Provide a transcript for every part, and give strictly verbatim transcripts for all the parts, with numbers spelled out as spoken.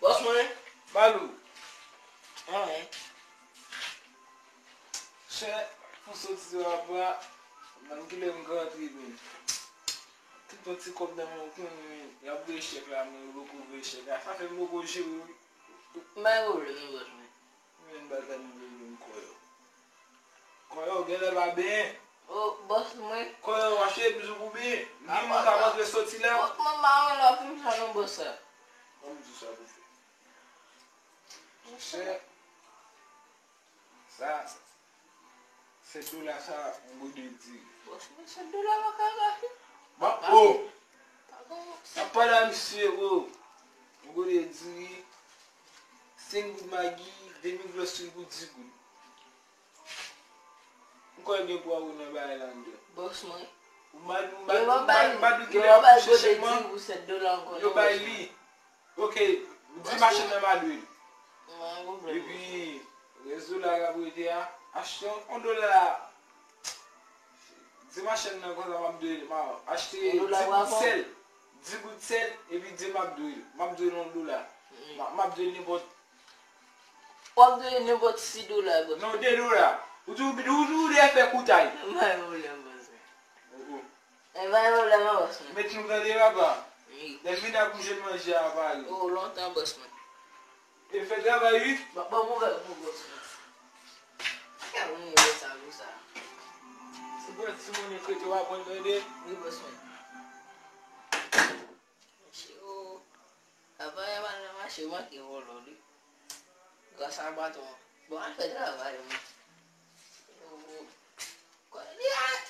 Bòs mwen, Malou. Anyen. Chè, pou soti sou apa, nan kilè m ka antre menm. Tout yon ti kòb nan men w, konnen y ap voye chèk la, men yo poko voye chèk la. Sa fè m poko jere wi. M pa gen pwoblèm non, bòs mwen. Men bagay m vle di m kò yo. Kò yo genlè pa benyen. O, bòs mwen. Kò yo mache toujou pou benyen. M gen moun k ap antre soti la. Bòs mwen, m pa renmen lè w ap fè m sa non, bòs sa. Ban m di w sa pou fè. Monchè, sa, sèt dola sa, yon gode diri. Bòs mwen, sèt dola pa ka gache. Ba, o! Pa ka. N ap pale a misye, o. Yon gode diri, senk goud magi, demi glòs sou l pou dis goud. M kwè gen pwa ou nan bagay la anndan. Bòs mwen. Ou mad-, ou mad-, ou mad-, ou mad-, ou kilè ap touche chèk mwen. Yo pa bay gode diri pou sèt dola ankò non, bòs mwen. Yo bay li. Ok, di machann nan m a dwe l. Mwen gen pwoblèm. Epi, rès dola k ap rete a, achte yon, yon dola. Di machann nan konsa m ap dwe l, m a achte di goud sèl. Di goud sèl, epi di m ap dwe l. M ap dwe l yon dola. M a, m ap dwe l nenpòt. W ap dwe l nenpòt sis dola, bòs. Non, de dola. Ou tou, ou tou, ou tou dwe fè koutay. Mwen gen pwoblèm, bòs mwen. Oh, oh. E pa gen pwoblèm non, bòs mwen. Met nou tande, papa. Wi. Lè m vin ap bouje manje a, pare. O, lontan, bòs mwen. E fè travay, wi. Ban, ban m ouvè pou bòs mwen. Kè moun yo sa, pou sa. Se pou ti moun yo krete w ap pran tande. Wi, bòs mwen. Mesye, o. Papa, y ap al nan mache, manke vòlò, wi. Gras a patwon. Bon, al fè travay, mwen. O, o. Kò li a, eh.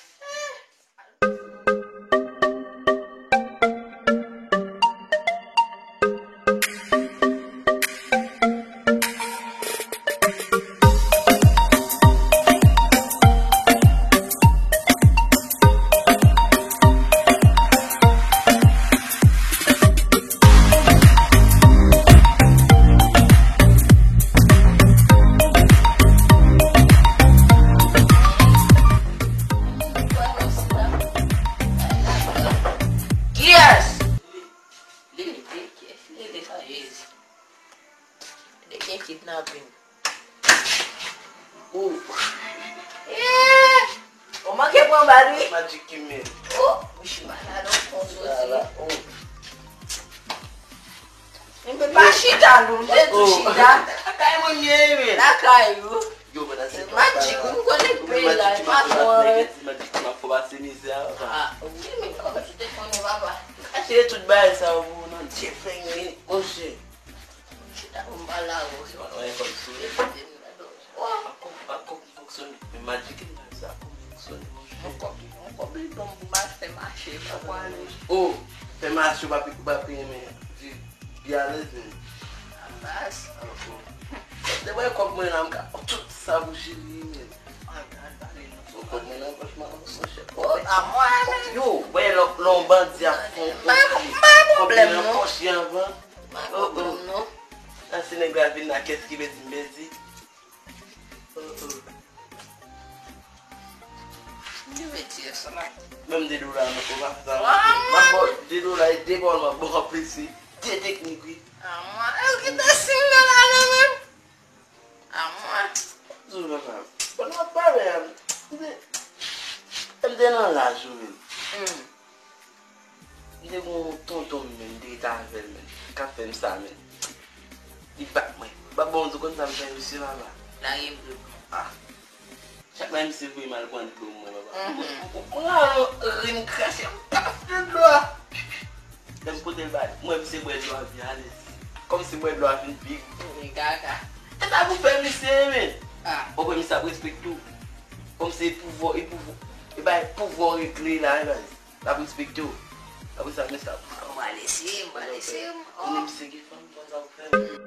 Kiyès? Lili, kiyès? Lili, sa Jezi. Li gen kidnapin. Ou. Eh! Ou manke pran bal, wi. Magic ki men. Oh, bouch malad, on fon sosi. Ala, oh. Mwen pa chita, non, mwen te tou chita. Lakay mwen ye, men. Lakay ou. Yo, men, se Magic, ou konnen peyi la, e pa twò. Magic, m ap fò pase mizè a, papa. Ah, wi, men kòm si te konnen, papa. Kache tout bagay sa yo pou nan Jefferson, monchè. Chita pou m pale avè w, se pa kòm si w te mete m nan dòmi. Oh. Pa kòm, pa kòm fonksyone. Men Magic ki nan sa, kòm fonksyone, monchè. Yon kòb, yon kòb li ban m pou m al fè mache, pa pou ale. Oh, fè mache, w pa pi, w pa pi renmen viv pi alèz, men. Abas. Alò, oh. Depi kòb mwen la, m ka tout sa pou cheri, men. Al, al pale non. Bon, kòb mwen nan pòch mwen, monchè. Oh, a mwen, men. Yo, wè, lè, lè yon bandi ap fè yon konfli, kòb mwen nan pòch li anvan. Pa gen pwoblèm non. Nan si nèg la vin la, kès ki pèdi m pèdi. Oh, oh. Li retire sa la. Menm de dola, non, ou pa fè sa. M ap ba w de dola, e de bòl, m ap ba w anplis, wi. De teknik, wi. A mwen, yo kite sim nan la, non, menm. A mwen. Di w, papa. Bon, n ap pale a. M te, m te nan laj ou menm. Hmm. M te gen yon tonton m menm, m te rete avè l menm. K ap fè m sa menm. Li bat mwen. Papa, bon, ou konn sa m fè misye, papa? Lage m dlo pou mwen. Ah. Chak lè misye voye m al pran dlo mwen, papa. Mhm. Mwen, mwen, mwen, mwen ri, m krache, m taf de dlo a. Lè m pote l ba li, m wè misye bwè dlo a byen alèz. Kòmsi bwè dlo a vin pi gou. Vin kaka. E sa pou fè misye, men. Ah. Ou kwè misye ap respekte w? Kòmsi e pouvwa, e pouvwa, e bay pouvwa w regle la, e bay. L ap respekte w. Apre sa, men sa. Ou pral eseye, m pral eseye, m. Konnen misye gen fanm, konn sa pou fè.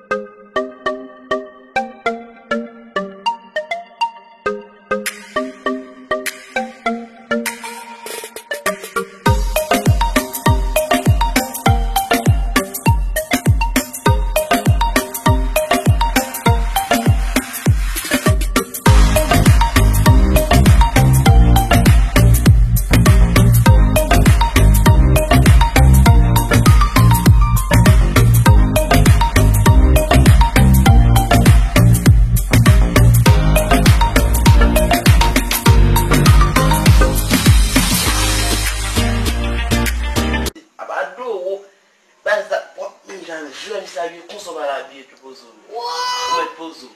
Jwè misye abiye konsa w pa l abiye tou poze w. Ou mèt poze w.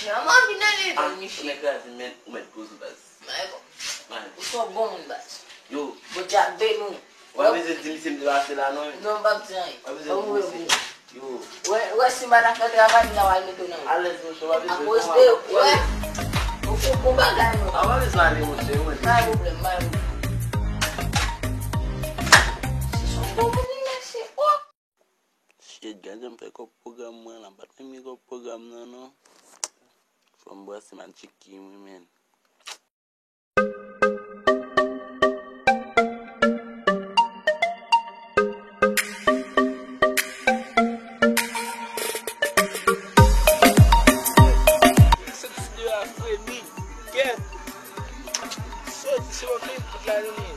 Jan m anvi nan level, misye. Ou mèt kraze, men ou mèt poze w, baz. Mwen bon. Ou se yon bon moun, baz. Yo. Bondye ap beni w. Ou pa bezwen di misye m te pase la non. Non, m p ap di anyen. Ou pa bezwen di misye. Yo. Wè, wè, si m pa ta fè travay, m ta pral mete w nan men. Alèz, monchè, ou pa bezwen. Akoz de, wè. Ou fè bon bagay, non. A, ou pa bezwen ale, monchè, ou mèt. Pa gen pwoblèm, pa gen pwoblèm. Se yon bon moun, mesye. Oh! Shit, gade jan m fè kòb pwogram mwen la, m pa t menm gen kòb pwogram nan, non. Fò m brase Magic Key mwen, men. Soti deyò a fremi, kèt. Soti, se yon fim tout la jounen.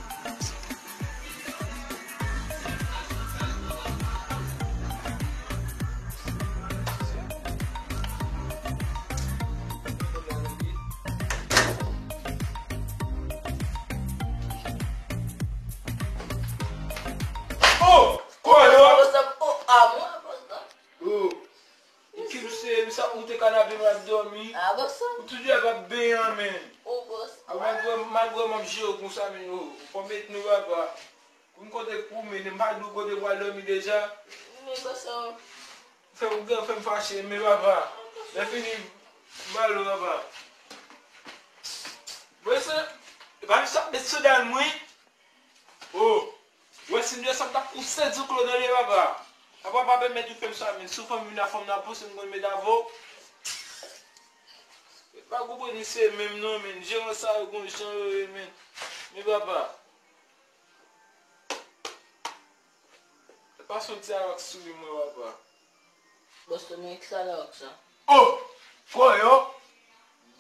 Oh! Kòlò! Oh, ah, mwen, oh, oh. Ki misye, misye ap moute kanape m ap dòmi. Ah, bon sa. Ou toujou ap ap benyen, men. Oh, bon sa. Ah, malgre, malgre m ap jere w konsa, men, oh, fò m met nou, papa. Pou m kote pou men, m pa di w kote pou al dòmi deja. Men, bon sa. Fè m gen, fè m fache, men, papa. Lè fini, m ba l, papa. Bon sa, e pa misye ap met sou dal mwen. Oh, wè si m desann, m t ap pouse Duklo nan lè papa. Papa pa pèmèt ou fè m sa, men si w fè m vin a fòm nan pouse m konn met avè w. Pa konprann misye menm non, men jeran sa yo gon jan yo ye, men. Men papa. Pa son ti awak sou li, mwen, papa. Bòs la, men ki sa la ak sa? Oh! Kòyò!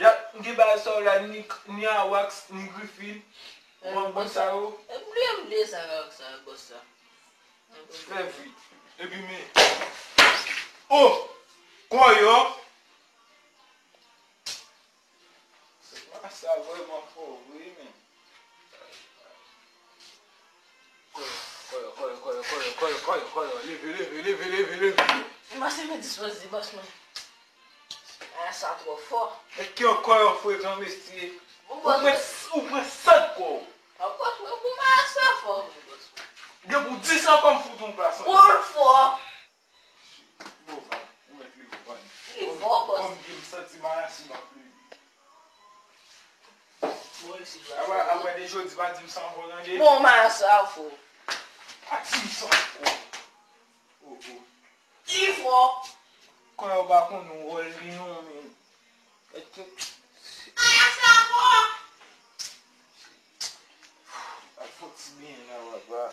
Dat m gen bagay sa yo la, ni, ni Awax, ni Griffin. Ou konprann sa yo? E bliye m bliye sa la ak sa, bòs la. Fè vit. Epi men. Oh! Kòyò! Sa vrèman fò vre, men. Kòyò, kòyò, kòyò, leve, leve, leve, leve, leve, leve. Mwen se men dispoze, bòs mwen. Ah, sa twò fò. E ki yon kòyò frekan, mesye. Ou pran, ou pran sant kò w. An bòs mwen, pou mwen sa fò, mwen, bòs mwen. Gen pou dis an kòm fout yon plas. Pou l fò. Bon, ou mèt leve, ou pa di. Li fò, bòs. Kòm, kòm gen m santi mayas m ap leve. Apre, apre de jodi, pa di m sa ankò, tande? Bon, mayas sa fò. Pa di m sa ankò. Oh, oh. Li fò. Kòyò pa konn wòl li non, men. Mayas sa fò. Al fon ti benyen la, papa.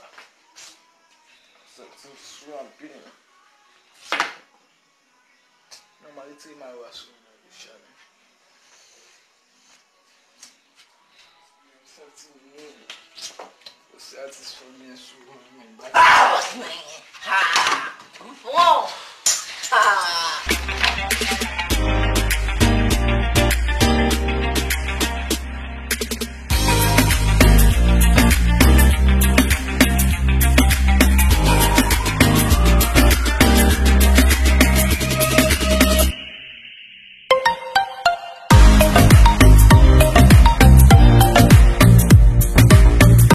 Santi m sou anpil. Non, m a retire mayo a sou mwen nan deja, men. M santi m nil. Yo se atis fò byen souvan, men. Ah, bòs mwen! Ha! M fò!